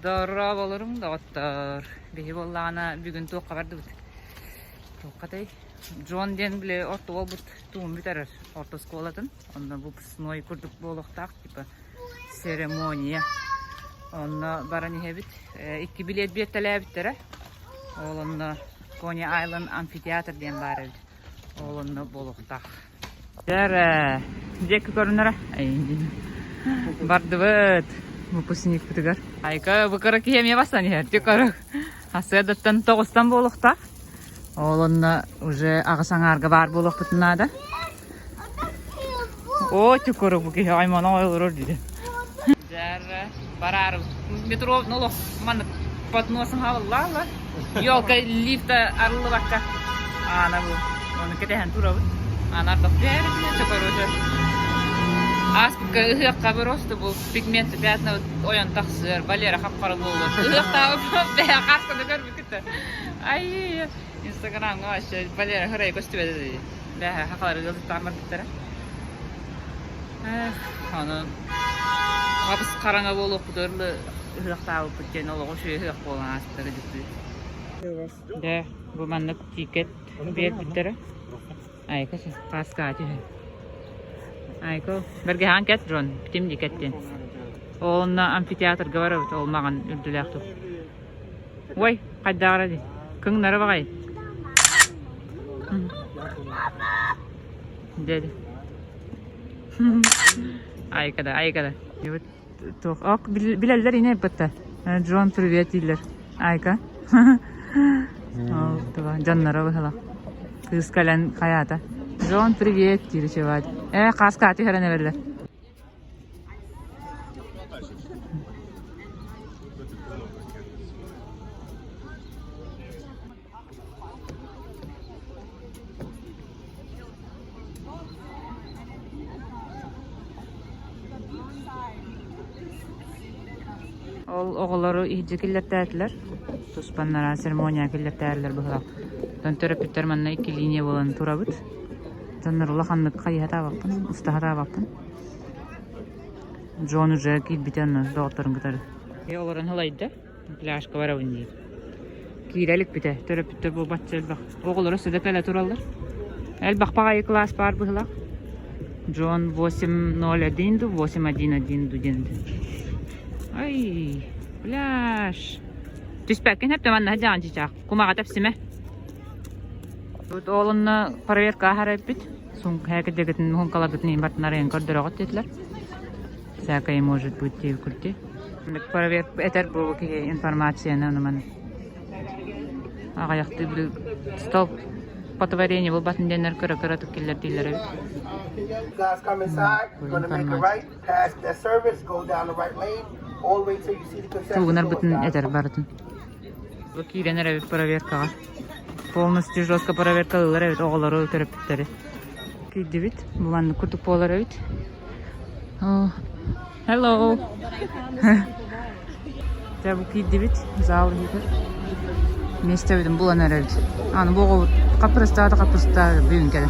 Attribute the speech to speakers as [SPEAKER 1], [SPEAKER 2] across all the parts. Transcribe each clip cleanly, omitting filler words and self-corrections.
[SPEAKER 1] Дорооболоруҥ, доҕоттоор! Биһи буоллаҕына бүгүн туохха бардыбыт? Туоххатай? Джон диэн били орто уолбут тугун бүтэрэр орто оскуолатын. Онно выпускной курдук буолуохтаах, типа церемония. Онно баран иһэбит. Икки билиэт биэртэлээбиттэрэ. Ол онно Кони Айленд амфитеатр диэн баар эбит. Ол онно буолуохтаах. Дьэ, диэки көрүнэрэ. Бардыбыт выпускникпытыгар. Айка бу кыра киһи эмиэ бастан иһэр. Ти көрүк. Сарсыардаттан тоҕустан буолуохтаах. Ол онно уже аҕыс аҥаарга баар буолуохпутун наада. Оо, чукуру бу киһи аймана олорор диде. Дьэ, бараар метро олох маннык под носом хаалла Елка лифта арыллыбакка аана бу ону кэтэһэн турабыт. Аана ардах түһээбитинэ чокорута ааспыкка ыһыахха просто бу пигмент пятна ойон тахсыар, Валера хап-хара буолуо. Ыһыахтаабыт бэйэ хаасканы көрбүккүт Ай, Инстаграмҥа вообще Валера хырайы көстүбэтэ дии. Бэһэ хахалары ыалдьыттаан барбыттара. Эх, ону хабыс хараҥа буолуохпутугар ыһыахтаабыппыт диэн олоҕу үчүгэй ыһыах буолан ааспыта дьиктибит. Дэ, бу маннык тикет биэрбиттэрэ. Айка хааскаа түһэн. Айко, бэргэһэҕин кэт, Джон, бүтүм дии кэттин. Ол онно амфитеатрга барабыт, ол маҕан үрдүлээх тух. Ой, хайдаҕара дии. Кыҥнары баҕай. Деді. Айкада, айкада. Туох, ок, билэллэр ини айбытта. Джон привет дииллэр. Айка. Ол туга, дьонноро быһыла. Кыыс кэлэн хайаата. Джон привет диир чувак. Э, хааска түһэрэн эрэллэр. Ол оҕолору иһирдьэ киллэртээтилэр, туспаннара церемония киллэртээтилэр быһыылаах. Оттон төрөппүттэр манна икки линия буолан турабыт. Дьоннор улаханнык хайыһатаабаппын, устаһатаабаппын. Джон уже киирбитэ онно доҕотторун кытары. Олорон ылайда. Пляжка барабын диир. Киирэ иликпитэ, төрөппүттэр буолбачча элбэх. Оҕолоро сыда кэлэ тураллар. Элбэх баҕайы кылаас баар быһыылаах. Джон 8.01 ду 8.11 ду диэн. Ай, пляж. Түспэккин хэптэ манна дьаан чычаах. Кумаҕа тэпсимэ. Ол онно проверка аһар эппит. Сунка муһункаларгытын иин бартын арыйан көрдөрөҕүт диэтилэр. Всякое может быть диир курдук. Проверка этэр бу киһи информацияны ону маны аҕыйахтыы били столб потворение буолбатын диэннэр кыра-кыратык киллэрдииллэр эбит.
[SPEAKER 2] Guys come inside, you're gonna make a right, past that service, go down the right lane, all the way till you see the concession doors,
[SPEAKER 1] Тугунарбытын
[SPEAKER 2] guys.
[SPEAKER 1] этэр барытын. Бу киирэн эрэбит проверкаҕа. Полностью жестко проверкалыыллар эбит оҕолору, төрөппүттэри. Киирдибит. Бу маннык курдук буолар эбит. Oh, hello. Дьэ бу киирдибит зал иһигэр. Миэстэбитин булан эрэбит. Аны бу оҕобут хаппырыстаата хаппырыстаа бүгүн кэлэн.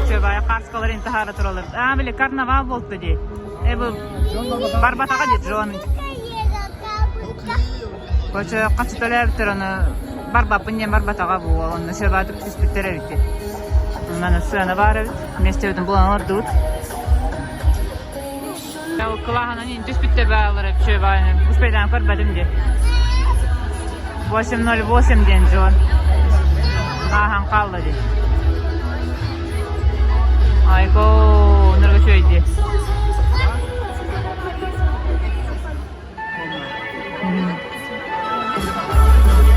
[SPEAKER 1] Чөбай хааскаларын таһаара туралар. Аа, били карнавал буолта дии. Э бу барбатаҕа дии Джон. Кочо хас төлөөбүттэр ону барбаппын диэн барбатаҕа бу уол онно сөбаатык түспүттэр эбит дии. Манна сыана баар эбит. Миэстэбитин булан олордубут. Кылааһынан иин түспүттэр баалар эбит сөбааны. Успейдаан көрбөтүм дии. 8.08 диэн Джон. Ааһан хаалла дии. Айко, ныргы үчүгэй дии.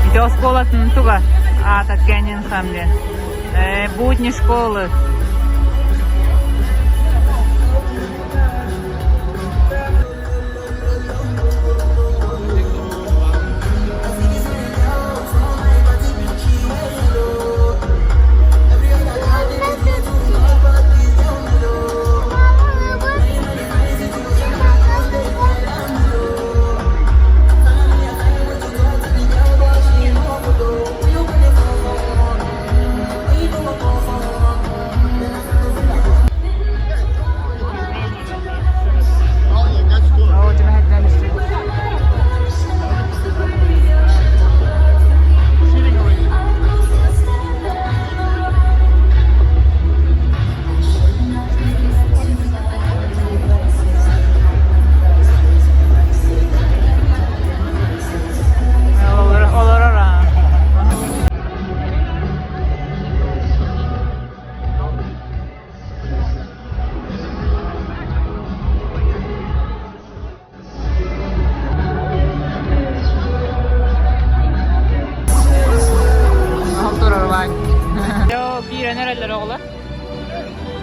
[SPEAKER 1] Ити оскуолатын туга аата Кеннингхэм диэн. Будни школы.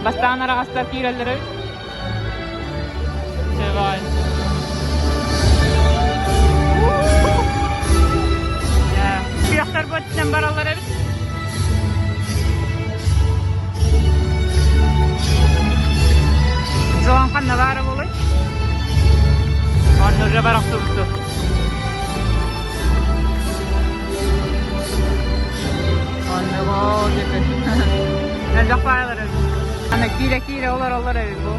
[SPEAKER 1] Бастаан араҕастар киирэллэр эбит. Чэбай. Күөхтэр бу бараллар эбит. Жуан ханна баара буолуй? Онно уже барахсыбыты. Онно диэки. Элбэх баайлар эбит. Ана киирэ-киирэ олороллор эбит бу.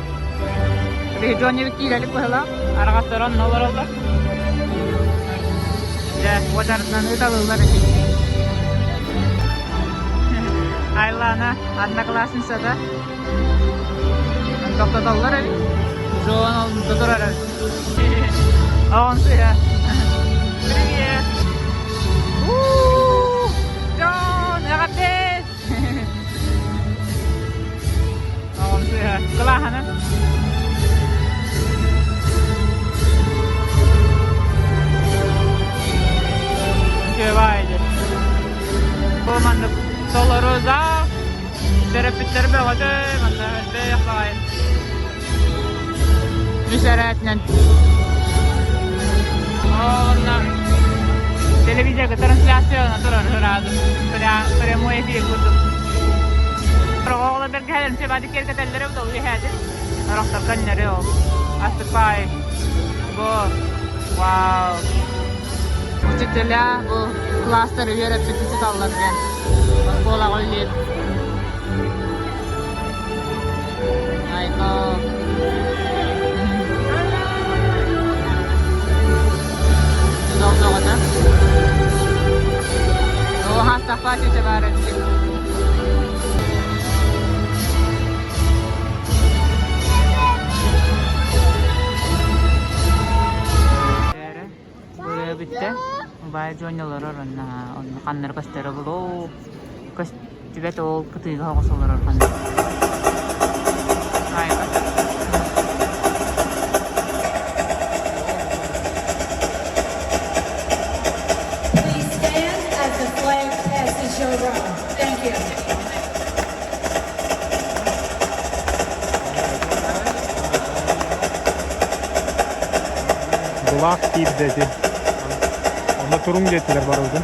[SPEAKER 1] Регионе киирэлик быһылаах. Арҕастар онно олороллор. Дьэ, уотарынан ыталыллар эбит. Айлана одноклассницата тохтотоллор эбит. Жуан ол турар эбит. Он сыһа. Привет! Джон, эҕэрдэ! Он сыһа. Кылааһынан. Үчүгэй Бу маннык толору зал төрөппүттэр бөҕөтө манна элбэх баҕайы үс эрээтинэн онно телевизорга трансляция турар сразу прямой эфир курдук оҕолор бэргэһэлэрин сөбаадык киэргэтэллэрэ ол иһээти орохтор көннөрү ол астык бу вау учителя бу класстар үөрэппит учуталлар диэн оскуолаҕа үлэлиир Айко Долдоҕото Оо хаастахпаа чүчэ баар эбит Бырыа бүттэ. Убаайа дьон олорор онно онно ханнары көстөрө булуу көстүбэт ол кытыыга оҕус олорор ханна.
[SPEAKER 3] Please stand as the flag passes your row. Thank you.
[SPEAKER 4] Былаах киирдэ ити. Онно туруҥ диэтилэр барыбытын.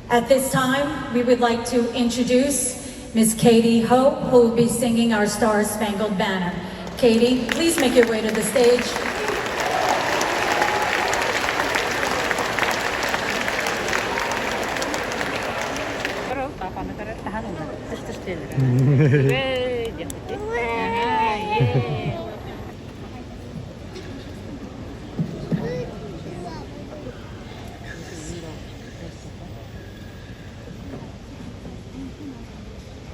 [SPEAKER 3] At this time, we would like to introduce Ms. Katie Hope, who will be singing our Star Spangled Banner. Katie, please make your way to the stage.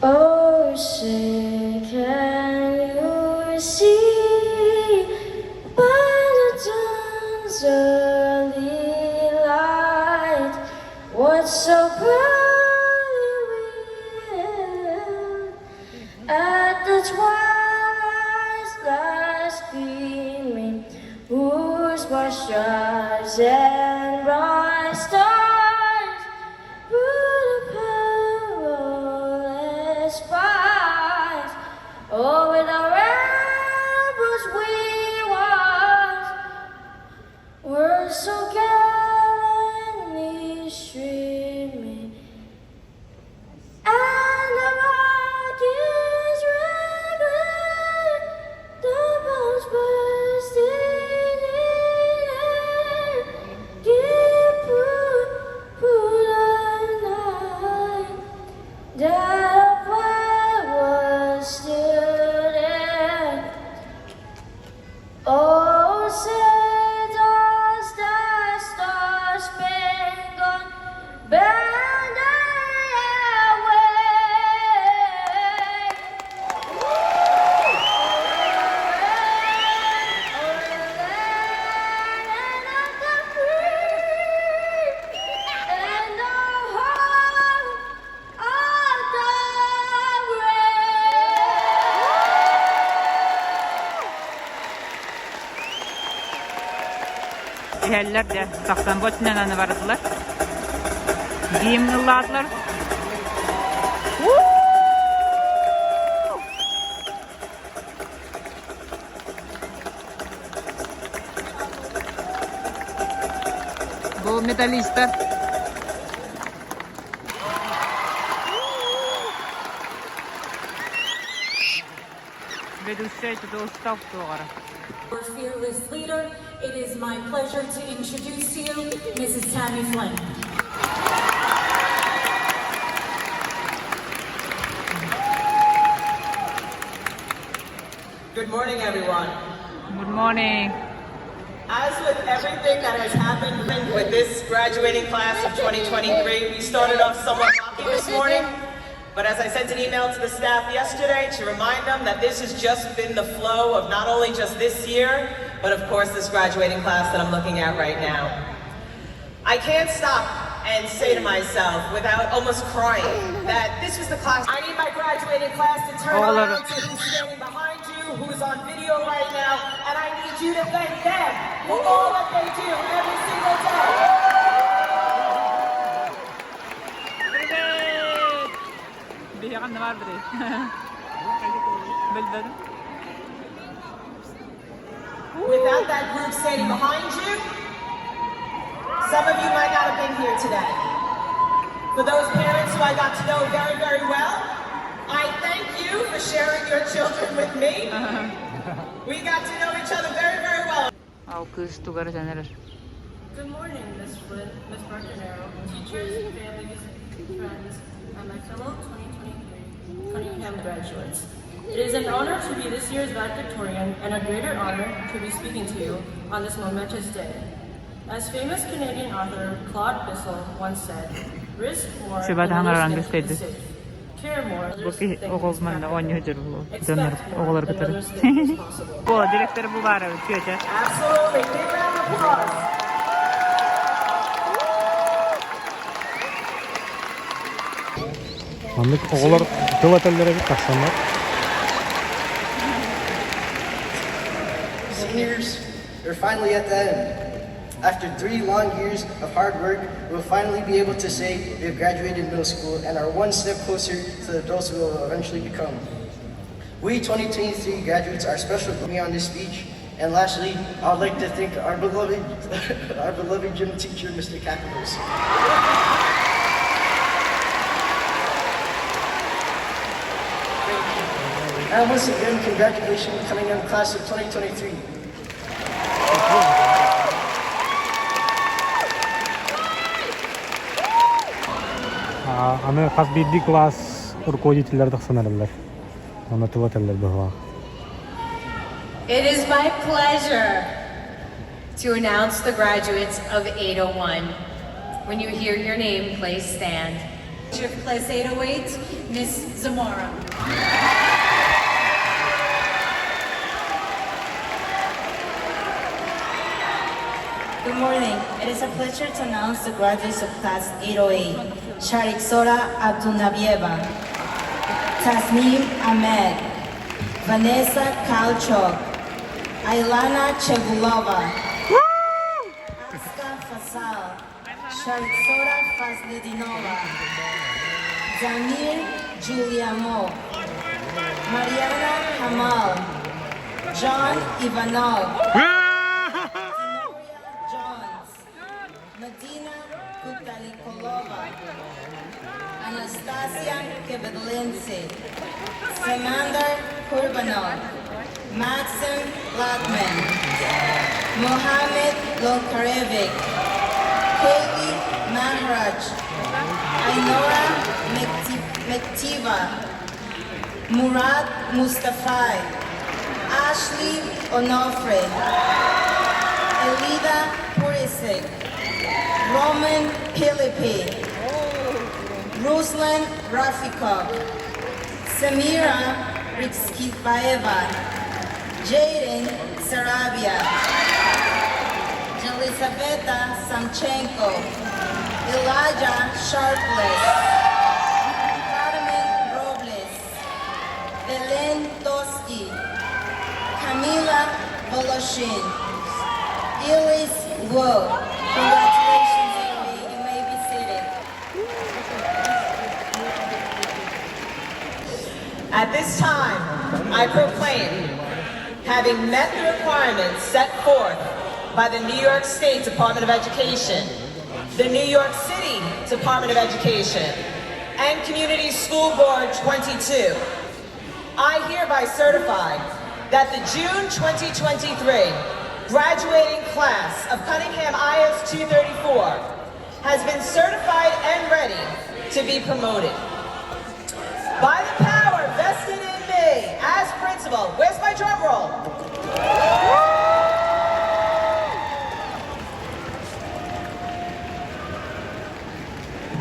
[SPEAKER 3] Oh, say, can you see by the dawn's early light what so proudly?
[SPEAKER 5] the twilight's last gleaming, whose bright stripes and bright stars through the perilous fight, oh, with our rebels we once were so gallantly streaming. And the rocket's red glare, the bombs bursting in air, give proof through the night that our flag was still there. Oh, say does that star-spangled banner yet wave? O'er the land of the free and the home of the brave.
[SPEAKER 1] Иһэллэр дьэ, тахсан бу өттүнэн аны бардылар. Гимн ыллаатылар. Бу медалистар. Ведущай туда устал туоҕара.
[SPEAKER 3] Our fearless leader, it is my pleasure to introduce to you Mrs. Tammy Flynn.
[SPEAKER 6] Good morning, everyone.
[SPEAKER 1] Good morning.
[SPEAKER 6] As with everything that has happened with this graduating class of 2023, we started off somewhat rocky this morning. But as I sent an email to the staff yesterday to remind them that this has just been the flow of not only just this year, but of course this graduating class that I'm looking at right now. I can't stop and say to myself without almost crying that this was the class. I need my graduating class to turn
[SPEAKER 1] All of
[SPEAKER 6] around to who's standing behind you, who's on video right now, and I need you to thank them for all that they do every single day.
[SPEAKER 1] Привет! Биһиэхэ бар бiri. Билбэтим.
[SPEAKER 6] Without that group standing behind you, some of you might not have been here today. For those parents who I got to know very, very well, I thank you for sharing your children with me. We got to know each other very, very well.
[SPEAKER 1] Ал кыыс тугары сэнэрэр.
[SPEAKER 7] Good morning, Ms. Flynn, Ms. Barcanero, teachers, families, friends, and my fellow 2023 Cunningham graduates. It is an honor to be this year's valedictorian and a greater honor to be speaking to you on this momentous day. As famous Canadian author Claude Bissell once said, risk more
[SPEAKER 1] Шибат
[SPEAKER 7] than
[SPEAKER 1] хаҥаран
[SPEAKER 7] others think
[SPEAKER 1] көстөйдө.
[SPEAKER 7] is safe. Care more than
[SPEAKER 1] Бу
[SPEAKER 7] others
[SPEAKER 1] киһи
[SPEAKER 7] think is
[SPEAKER 1] оҕолманна
[SPEAKER 7] practical.
[SPEAKER 1] оонньуу сылдьар буолуо. Дьоннор
[SPEAKER 7] Expect more
[SPEAKER 1] оҕолор
[SPEAKER 7] than
[SPEAKER 1] кытары.
[SPEAKER 7] others think is possible.
[SPEAKER 1] О, директор бу баара тетя.
[SPEAKER 6] Absolutely. Big round of applause.
[SPEAKER 4] Маннык оҕолор тыл этэллэр эбит тахсаннар.
[SPEAKER 2] Seniors, we're finally at the end. After 3 long years of hard work, we'll finally be able to say we have graduated middle school and are one step closer to the adults we will eventually become. We 2023 graduates are special to me on this speech. And lastly, I would like to thank our beloved, our beloved gym teacher, Mr. Capitals. And once again, congratulations, Cunningham class of 2023.
[SPEAKER 4] Аны хас биирдии класс руководителлэр тахсан эрэллэр. Онно тыл этэллэр быһыылаах.
[SPEAKER 8] It is my pleasure to announce the graduates of 801. When you hear your name, please stand.
[SPEAKER 3] Of Class 808, Miss Zamora.
[SPEAKER 9] Good morning. It is a pleasure to announce the graduates of Class 808. Sharik Sora Abdulnabieva, Tasneem Ahmed, Vanessa Kalchok, Айлана Чегулова, Аска Фасал, Шариксора Фазлидинова, Замир Джулиамо, Mariana Kamal, John Ivanov, Tenoria Johns, Madina Kutalikolova, Anastasia Kebedlinse, Samandar Kurbanov, Maxim Latman, Mohamed Lokarevic, Kaylee Maharaj, Ainora Mektiva, Murad Mustafai, Ashley Onofre, Elida Purisic, Roman Pilipi, Ruslan Rafikov, Samira Rixkibaeva, Jaden Sarabia, Jelisaveta Samchenko, Elijah Sharpless, Carmen Robles, Belen Toski, Camila Voloshin, Elise Wu. Congratulations, Amy. You may be seated.
[SPEAKER 6] At this time, I proclaim, having met the requirements set forth by the New York State Department of Education, the New York City Department of Education, and Community School Board 22, I hereby certify that the June 2023 graduating class of Cunningham IS 234 has been certified and ready to be promoted. By the power vested in me as principal, where's my drum roll?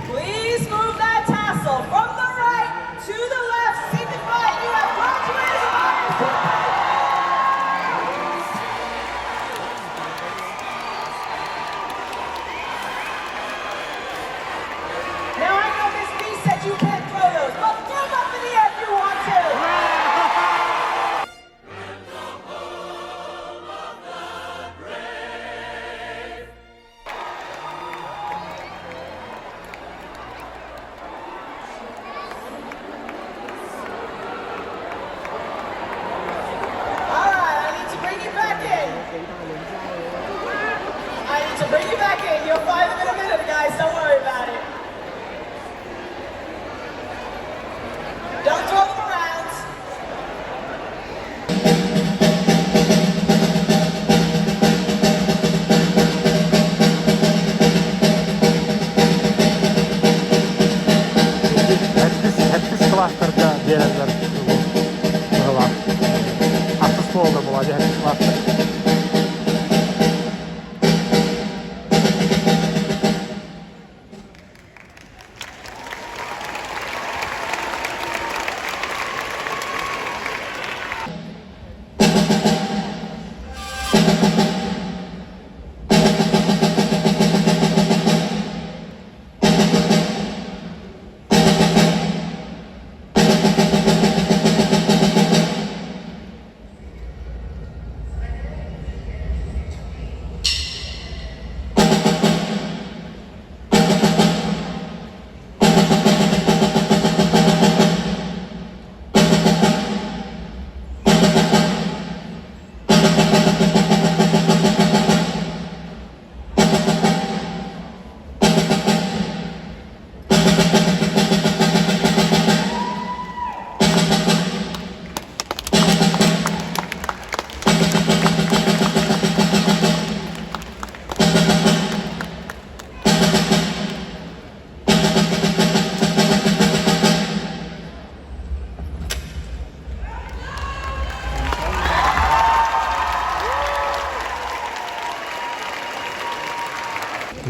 [SPEAKER 6] Please move that tassel from the right to the left, signifying you have graduated from IS 234. Now I know Miss B said you can't throw those, but throw them up in the air if you want to. All right, I need to bring you back in. I need to bring you back in. You'll find them in a minute, guys. Don't worry about it. Don't throw them around.
[SPEAKER 4] Сэттис кылаастарга биэрэллэр быһыылаах. Ахсыс буолла буолуо дии сэттис кылаастар.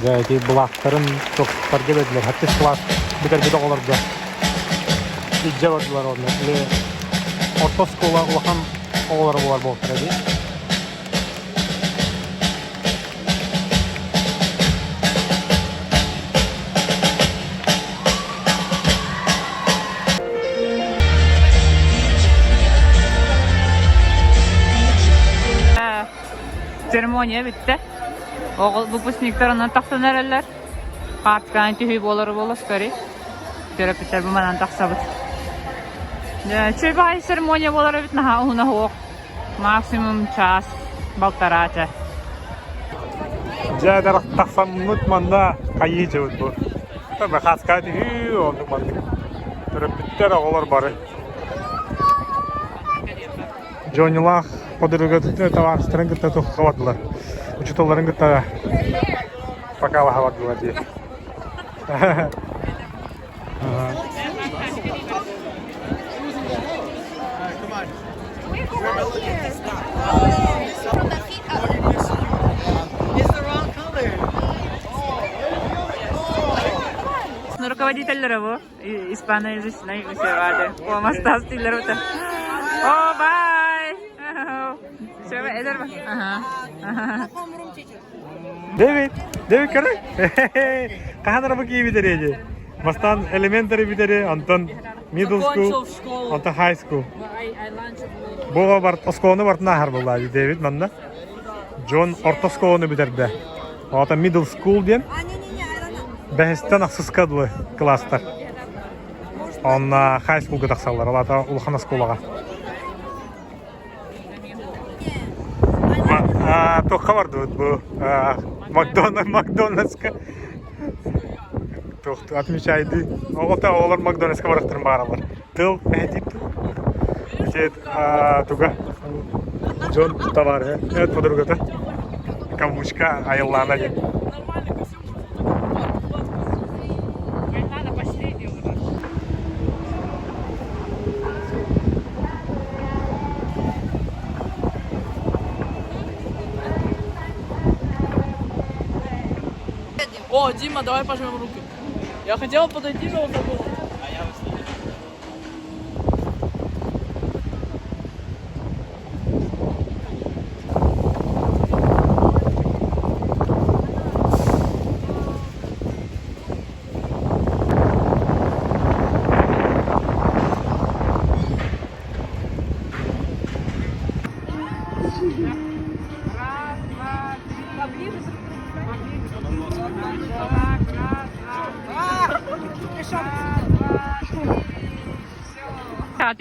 [SPEAKER 4] Дьэ ити былаахтарын тохтарга бэрдилэр. Сэттис кылаас бүтэрбит оҕолорго илдьэ бардылар уонна или орто оскуола улахан оҕолоро буолар буолтара дии.
[SPEAKER 1] Церемония бүттэ. Оҕо выпускниктар онон тахсан эрэллэр. Хаартыскаҕа түһүү буолар буола скорее. Төрөппүттэр бу манан тахсабыт. Үчүгэй баҕайы церемония буолар эбит наһаа уһуна суох. Максимум час, полтора ча.
[SPEAKER 4] Дьэ, тахсаммыт манна хайыы дьыбыт бу. Хаска түһүү, оннук маннык. Төрөппүттэр оҕолор бары. Дьонньулаах подруга табаарыстарын кытта туохха бардылар. Учууталларын кытта покалаһа бардылар дии.
[SPEAKER 1] Руководителлэрэ бу испаноязычный усевады. Помастас дииллэр это. О, бай! Все, эдер Ага.
[SPEAKER 4] Дэвид, Дэвид көрө. Хаһан арабы киибитер эди? Бастаан elementary бүтери, онтон middle school, онтон high school. Бу бар оскуоланы бартын ааһар буолла Дэвид манна. Джон орто оскуоланы бүтэрдэ. Ота middle school диэн бэһистэн ахсыска дылы кылаастар. Онно high schoolга тахсаллар, ол аата улахан оскуолаҕа. Туохха бардыбыт бу? Макдональдс, Макдональдска. Туох отмечайды. Оҕото оҕолор Макдональдска барахтарын бааралар. Тыл мэһэдиир Ити туга дьон товарыһа, подругата Камучка айыллаана диэн.
[SPEAKER 7] О, Дима, давай пожмем руки. Я хотел подойти, но он забыл.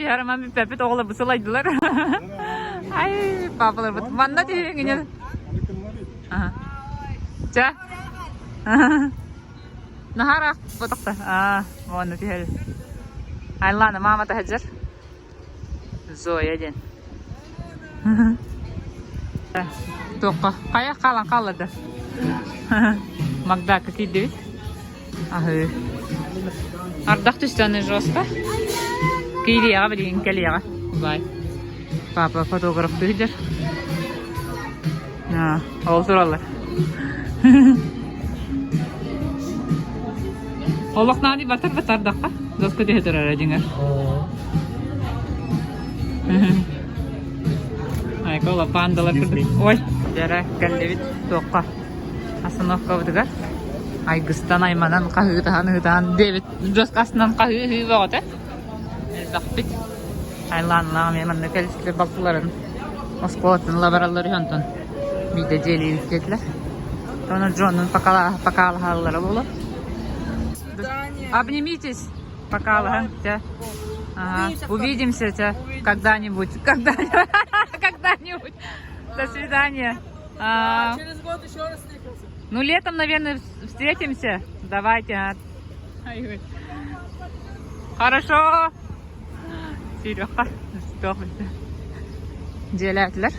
[SPEAKER 1] Түһэрмэн бүппэппит оҕолор бу сылайдылар. Ай, папаларбыт манна түһүҥүнэн. Чэ. Наһаа ботохто. Аа, уонна түһэр. Айлана мама таһыдьар. Зоя диэн. Туохха хайа хаалан хаалларда. Магдака киирдибит. Аһыы. Ардах түстэ аны жестко. Киириэҕэ билигин кэлиэҕэ. Бай. Папа фотограф сылдьар. Ол тураллар. Олох наани батар батардахха доска түһэ турара дьиҥэр. Айка пандалар курдук. Ой, дьара кэллибит туохха остановкабытыгар айгыстан айманан хаһыытаһан ыһытаһан диэбит жестко астынан хаһыы-ыһыы бөҕөтө. Элбэхпит. Айлааннаах эмиэ манна кэлистилэр балтыларын оскуолаттан ыла бараллар үһү онтон биирдэ дьиэлиибит диэтилэр. Ону Джоннун покалаһаллара буолуо. Обнимитесь, покалаһан, чэ. Ага. Увидимся, чэ, когда-нибудь, когда-нибудь, когда-нибудь. До свидания. А,
[SPEAKER 7] Через год еще раз встретимся.
[SPEAKER 1] ну, летом, наверное, встретимся. Давайте. а. Хорошо. Серега, Дьиэлээтилэр.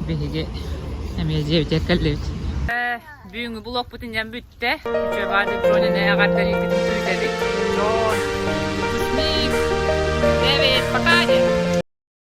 [SPEAKER 1] Биһиги эмиэ дьиэбитигэр кэллибит. Бүгүҥҥү блогпут инньэн бүттэ. Үчүгэй Джонины эҕэрдэлииргитин күүтэбит. Джон.